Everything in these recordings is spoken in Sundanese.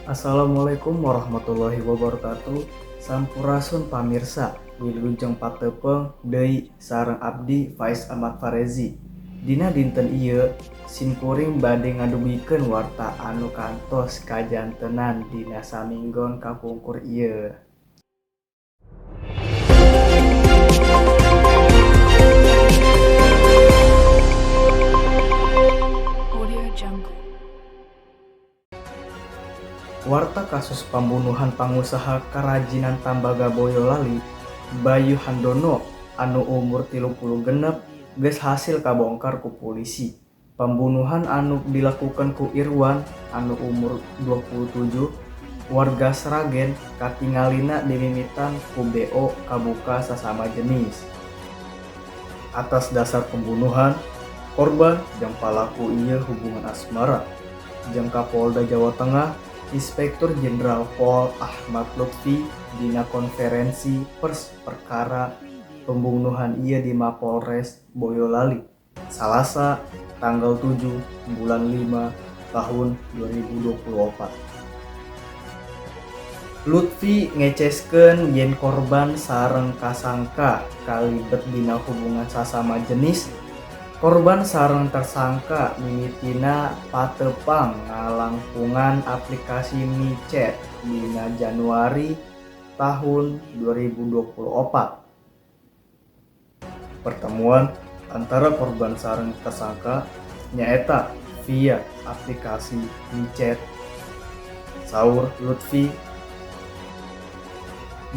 Assalamualaikum warahmatullahi wabarakatuh. Sampurasun pamirsa, wilujeng patepang deui sareng abdi, Faiz Ahmad Farezi. Dina dinten ieu simkuring bade ngadugikeun warta anu kantos kajantenan dina saminggon kapungkur ieu. Audio Jungle. Warta kasus pambunuhan pangusaha karajinan tembaga Boyolali, Bayu Handono, anu umur 36 geus hasil kabongkar ku polisi. Pembunuhan anu dilakukan ku Irwan anu umur 27, warga Sragen, katingalina dimimitan ku BO kabuka sasama jenis. Atas dasar pembunuhan, korban jeung palaku ieu hubungan asmara. Jeung Kapolda Jawa Tengah, Inspektur Jenderal Pol Ahmad Luthfi, dina konferensi pers perkara pembunuhan ieu di Mapolres Boyolali, Salasa tanggal 7 bulan 5 tahun 2024. Luthfi ngeceskeun yen korban sareng kasangka kalibet dina hubungan sasama jenis. Korban sareng tersangka mimitina patepang ngalangkungan aplikasi MiChat dina Januari tahun 2024. Pertemuan antara korban sareng tersangka nyaeta via aplikasi MiChat, saur Luthfi.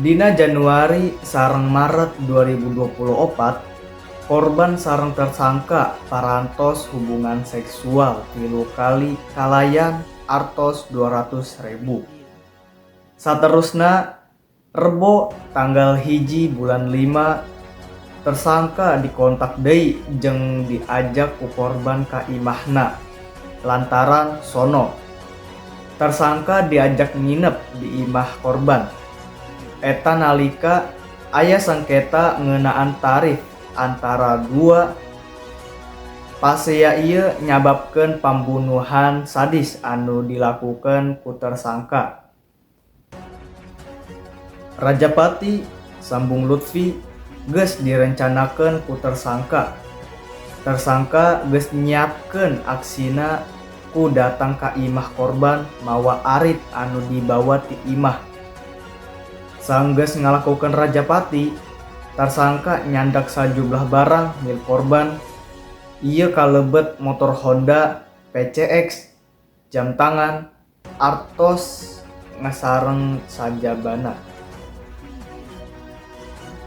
Dina Januari sareng Maret 2024, korban sareng tersangka parantos hubungan seksual tilu kali kalayan artos 200.000. Saterusna, Rebo tanggal 1 bulan 5, tersangka dikontak deui jeung diajak ku korban ka imahna lantaran sono. Tersangka diajak nginep di imah korban. Eta nalika aya sengketa ngeunaan tarif antara dua pasea. Ieu nyababkeun pambunuhan sadis anu dilakukeun ku tersangka. Rajapati, sambung Luthfi, geus direncanakeun ku tersangka. Tersangka geus nyiapkeun aksina ku datang ka imah korban mawa arit anu dibawa ti imah. Sanggeus ngalakukeun rajapati, tersangka nyandak sajumlah barang milik korban. Ieu kalebet motor Honda PCX, jam tangan, artos sareng sajabana.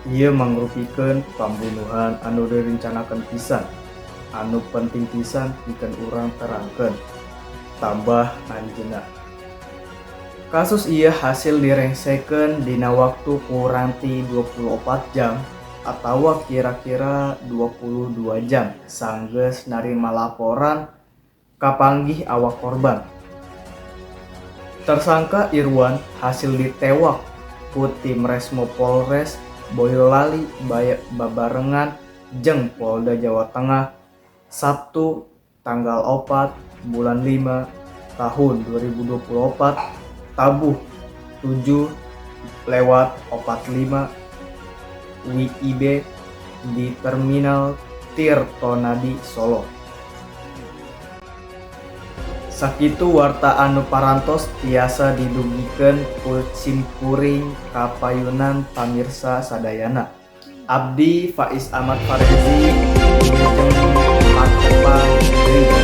Ieu mangrupikeun pambunuhan anu direncanakeun pisan, anu penting pisan pikeun urang terangkeun, tambah anjeunna. Kasus ieu hasil direngsekeun dina waktu kurang ti 24 jam atawa kira-kira 22 jam sanggeus narima laporan kapanggih awak korban. Tersangka Irwan hasil ditewak ku tim Resmo Polres Boyolali babarengan jeung Polda Jawa Tengah, Sabtu tanggal 4 bulan 5 tahun 2024, tabuh 7.45 WIB di Terminal Tirtonadi, Solo. Sakitu warta anu parantos tiasa didugikeun ku simkuring ka payunan pamirsa sadayana. Abdi, Faiz Ahmad Farezi, wilujeng patepang deui.